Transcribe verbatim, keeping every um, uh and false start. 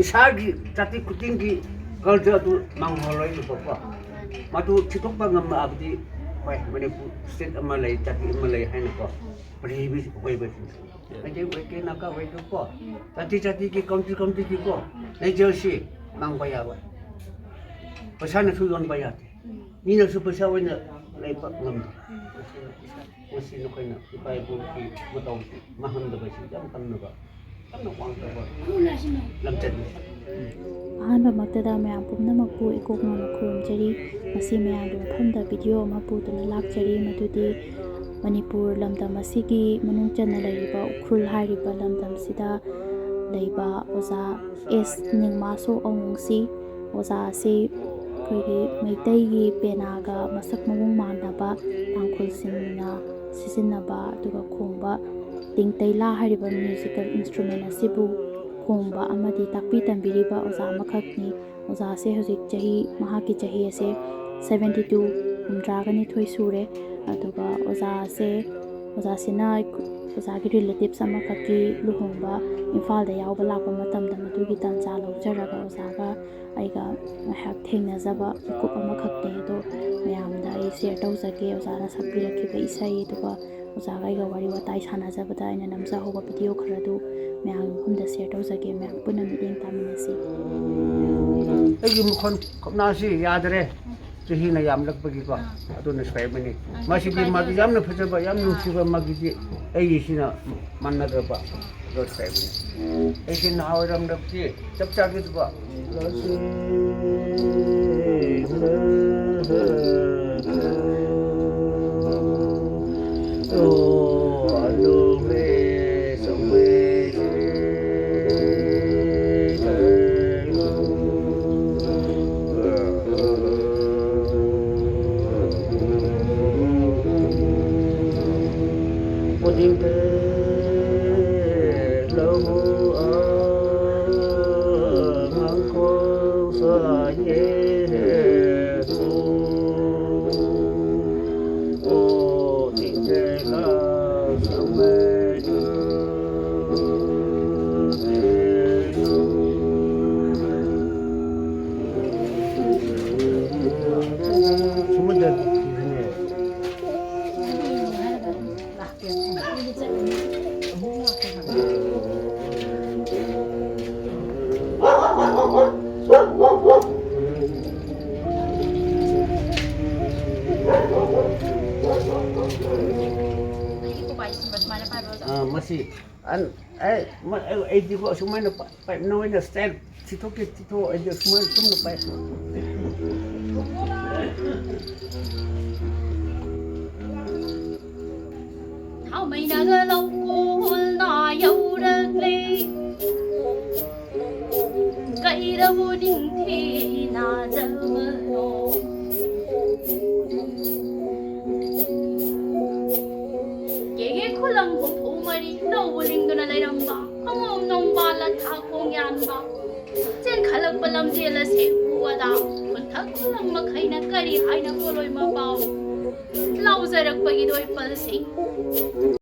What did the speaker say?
ꯏꯁꯥꯒꯤ ꯖꯥꯇꯤ ꯈꯨꯗꯤꯡꯒꯤ ꯀꯜꯆꯔ ꯑꯗꯨ ꯃꯥꯡꯍꯜꯂꯣꯏꯅꯀꯣ꯫ ꯃꯗꯨ ꯊꯤꯗꯣꯛꯄ ꯉꯝꯂꯛꯑꯕꯗꯤ ꯍꯣꯏ, ꯃꯅꯤꯄꯨꯔ ꯁ꯭ꯇꯦꯠ ꯑꯃ ꯂꯩ, ꯖꯥꯇꯤ ꯑꯃ ꯂꯩ ꯍꯥꯏꯅꯀꯣ꯫ ꯄ꯭ꯔꯤꯊꯤꯕꯤ ꯑꯣꯏꯕꯁꯤꯡꯁꯦ ꯃꯩꯇꯩ ꯑꯣꯏꯒꯦ, ꯅꯥꯒꯥ ꯑꯣꯏꯒꯦꯀꯣ, ꯖꯥꯇꯤ ꯖꯥꯇꯤꯒꯤ, ꯀꯥꯎꯟꯇ꯭ꯔꯤ ꯀꯥꯎꯟꯇ꯭ꯔꯤꯒꯤꯀꯣ ꯂꯩꯖꯔꯁꯤ, ꯃꯥꯡꯕ ꯌꯥꯔꯣꯏ꯫ ꯄꯩꯁꯥꯅꯁꯨ ꯌꯣꯟꯕ ꯌꯥꯗꯦ, ꯃꯤꯅꯁꯨ ꯄꯩꯁꯥ ꯑꯣꯏꯅ ꯂꯩꯕ ꯉꯝꯗꯦ꯫ ꯃꯁꯤ ꯅꯈꯣꯏꯅ ꯏꯄꯥ ꯏꯄꯨꯒꯤ ꯃꯇꯧꯁꯤ ꯃꯥꯡꯍꯟꯗꯕꯁꯤ ꯌꯥꯝ ꯀꯟꯅꯕ, ꯌꯥꯝꯅ ꯋꯥꯡꯗꯕ ꯂꯝꯆꯠꯅꯤ꯫ ꯑꯍꯥꯟꯕꯃꯛꯇꯗ ꯃꯌꯥꯝ ꯄꯨꯝꯅꯃꯛꯄꯨ ꯏꯀꯣꯛ ꯅꯧꯅ ꯈꯨꯔꯨꯝꯖꯔꯤ꯫ ꯉꯁꯤ ꯃꯌꯥꯝꯒꯤ ꯃꯐꯝꯗ ꯚꯤꯗꯤꯑꯣ ꯑꯃ ꯄꯨꯗꯨꯅ ꯂꯥꯛꯆꯔꯤ, ꯃꯗꯨꯗꯤ ꯃꯅꯤꯄꯨꯔ ꯂꯝꯗꯝ ꯑꯁꯤꯒꯤ ꯃꯅꯨꯡ ꯆꯟꯅ ꯂꯩꯔꯤꯕ ꯎꯈ꯭ꯔꯨꯜ ꯍꯥꯏꯔꯤꯕ ꯂꯝꯗꯝꯁꯤꯗ ꯂꯩꯕ ꯑꯣꯖꯥ ꯑꯦꯁ ꯅꯤꯡꯃꯥꯁꯣ ꯑꯋꯨꯡꯁꯤ꯫ ꯑꯣꯖꯥ ꯑꯁꯤ ꯑꯩꯈꯣꯏꯒꯤ ꯃꯩꯇꯩꯒꯤ ꯄꯦꯅꯥꯒ ꯃꯁꯛ ꯃꯑꯣꯡ ꯃꯥꯟꯅꯕ ꯇꯥꯡꯈꯨꯜꯁꯤꯡꯅ ꯁꯤꯖꯤꯟꯅꯕ ꯑꯗꯨꯒ ꯈꯣꯡꯕ ꯇꯤꯡꯇꯩꯂꯥ ꯍꯥꯏꯔꯤꯕ ꯃ꯭ꯌꯨꯖꯤꯀꯦꯜ ꯏꯟꯁꯇ꯭ꯔꯨꯃꯦꯟ ꯑꯁꯤꯕꯨ ꯈꯣꯡꯕ ꯑꯃꯗꯤ ꯇꯥꯛꯄꯤ ꯇꯝꯕꯤꯔꯤꯕ ꯑꯣꯖꯥ ꯑꯃꯈꯛꯅꯤ꯫ ꯑꯣꯖꯥꯁꯦ ꯍꯧꯖꯤꯛ ꯆꯍꯤ, ꯃꯍꯥꯛꯀꯤ ꯆꯍꯤ ꯑꯁꯦ ꯁꯕꯦꯟꯇꯤ ꯇꯨ, ꯍꯨꯝꯗ꯭ꯔꯥꯒ ꯅꯤꯊꯣꯏ ꯁꯨꯔꯦ꯫ ꯑꯗꯨꯒ ꯑꯣꯖꯥꯁꯦ, ꯑꯣꯖꯥꯁꯤꯅ ꯑꯣꯖꯥꯒꯤ ꯔꯤꯂꯦꯇꯤꯞꯁ ꯑꯃꯈꯛꯀꯤ ꯂꯨꯍꯣꯡꯕ ꯏꯝꯐꯥꯜꯗ ꯌꯥꯎꯕ ꯂꯥꯛꯄ ꯃꯇꯝꯗ ꯃꯗꯨꯒꯤ ꯇꯥꯟꯖꯥ ꯂꯧꯖꯔꯒ ꯑꯣꯖꯥꯒ ꯑꯩꯒ ꯉꯥꯏꯍꯥꯛ ꯊꯦꯡꯅꯖꯕ ꯃꯤꯀꯨꯞ ꯑꯃꯈꯛꯅꯦ꯫ ꯑꯗꯣ ꯃꯌꯥꯝꯗ ꯑꯩ ꯁꯤꯌꯔ ꯇꯧꯖꯒꯦ ꯑꯣꯖꯥꯅ ꯁꯛꯄꯤꯔꯛꯈꯤꯕ ꯏꯁꯩ, ꯑꯗꯨꯒ ꯑꯣꯖꯥꯒ ꯑꯩꯒ ꯋꯥꯔꯤ ꯋꯥꯇꯥꯏ ꯁꯥꯟꯅꯖꯕꯗ ꯑꯩꯅ ꯅꯝꯖꯍꯧꯕ ꯚꯤꯗꯤꯑꯣ ꯈꯔꯗꯨ ꯃꯌꯥꯝꯒꯤ ꯃꯐꯝꯗ ꯁꯤꯌꯔ ꯇꯧꯖꯒꯦ꯫ ꯃꯌꯥꯝ ꯄꯨꯟꯅ ꯃꯤꯠꯌꯦꯡ ꯇꯥꯃꯤꯟꯅꯁꯤ꯫ ꯑꯩꯒꯤ ꯃꯈꯣꯟ ꯈꯧꯅꯥꯁꯤ ꯌꯥꯗꯔꯦ, ꯆꯍꯤꯅ ꯌꯥꯝꯂꯛꯄꯒꯤꯀꯣ, ꯑꯗꯨꯅ ꯁꯣꯏꯕꯅꯤ꯫ ꯃꯁꯤꯗꯤ ꯃꯥꯒꯤ ꯌꯥꯝꯅ ꯐꯖꯕ, ꯌꯥꯝ ꯅꯨꯡꯁꯤꯕ ꯃꯥꯒꯤꯗꯤ ꯑꯩꯒꯤꯁꯤꯅ ꯃꯥꯟꯅꯗꯕ, ꯑꯗꯨ ꯁꯣꯏꯕꯅꯤ꯫ ꯑꯩꯁꯤ ꯅꯍꯥ ꯑꯣꯏꯔꯝꯗꯕꯁꯤ ꯆꯞ ꯆꯥꯒꯗꯕ꯫ ꯁꯤ ꯑꯟ ꯑꯩ ꯃ- ꯑꯩ- ꯑꯩꯗꯤꯀꯣ ꯑꯁꯨꯃꯥꯏꯅ ꯄꯥꯏ- ꯄꯥꯏꯞꯅ ꯑꯣꯏꯅ ꯁ꯭ꯇꯥꯏꯜ ꯊꯤꯊꯣꯛꯀꯦ ꯊꯤꯊꯣꯛꯑꯣ꯫ ꯑꯩꯗꯤ ꯑꯁꯨꯃꯥꯏꯅ ꯆꯨꯝꯅ ꯄꯥꯏꯞ꯫ ꯊꯥꯃꯩꯅꯒ ꯂꯧꯀꯣꯜꯅ ꯌꯧꯔꯛꯂꯦ꯫ ꯀꯩꯔꯕꯨ ꯅꯤꯡꯊꯤꯅꯖꯕꯅꯣ꯫ ꯀꯦꯒꯦ ꯈꯨꯂꯪ ꯍꯨꯝꯐꯨ ꯃꯔꯤ ꯂꯧꯕ ꯂꯤꯡꯗꯨꯅ ꯂꯩꯔꯝꯕ ꯑꯉꯣꯝ ꯅꯣꯡꯕꯥꯜ ꯂꯊꯥ ꯈꯣꯡ ꯌꯥꯟꯕ꯫ ꯆꯦꯟꯈꯠꯂꯛꯄ ꯂꯝꯖꯦꯜ ꯑꯁꯦ ꯎꯕꯗ ꯈꯨꯟꯊꯛ ꯈꯨꯂꯪ ꯃꯈꯩꯅ ꯀꯔꯤ ꯍꯥꯏꯅ ꯄꯣꯠꯂꯣꯏ ꯃꯄꯥꯎ ꯂꯥꯎꯖꯔꯛꯄꯒꯤ ꯅꯣꯏꯄꯜꯁꯤꯡ꯫